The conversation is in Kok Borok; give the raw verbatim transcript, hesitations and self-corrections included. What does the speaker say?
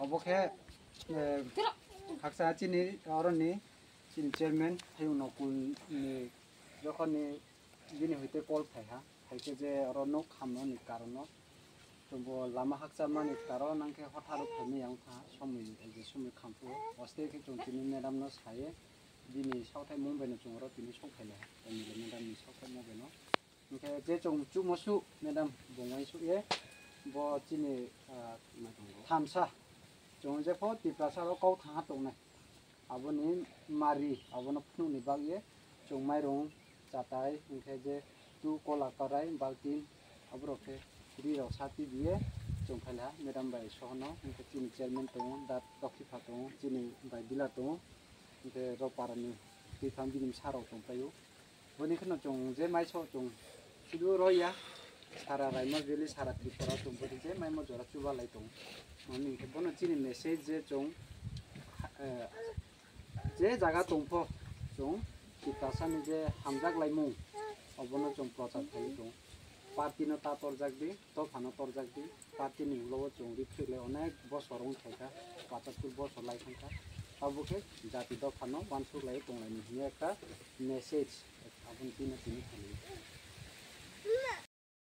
Obo khe, eh, haksa chini oroni chini chairman Hayung Nokul ni jokhon ni bini hoite call phai ha, phaikhe je oro nok khamno ni karon no chwngbo lama hakcha mani karon nangkhe hotharo phaimani yang kha somoi je somoi khamphu oste khe chwng chini madam no saye bini sauthai mung bai no chwng oro tini sok phai le ha, madam ni sauthai mung bai no. Hingkhe je chwng chumo su madam bongwai su ye bo chini, ah, thamsa chwng je pho Tiprasa rok kau thangha tongnai. Aboni mari abono phunukni bagwi chwng mairung chatai hingkhe je tu kola karai baltin aborok khe ri rok sa tibiye chwng phaila madam bai sohono hingkhe chini chairman tongo dat tokhi pha tongo chini bai dila tongo hingkhe rok parani twi phang bini bwsa rok tong paio. Boni kheno chwng je maiso chwng sudu roya sara Raima valley sara Tripura chwng boni je maimo jora chuba lai tongo. Mani hwnkhe bono chini message je chwng, eh, je jaga tongpho chwng Tiprasani je hamjak laimung obono chwng prochar khlai tongo. Party no ta torjak di, dophano torjak di, party ni ulo o chwng riphrikle onek bosor wng khaikha, pachastur bosor lai thangkha. Tabukhe jati dophano uansuk lai tonglaini hwnwi ekta message aboni tino tini khanwi.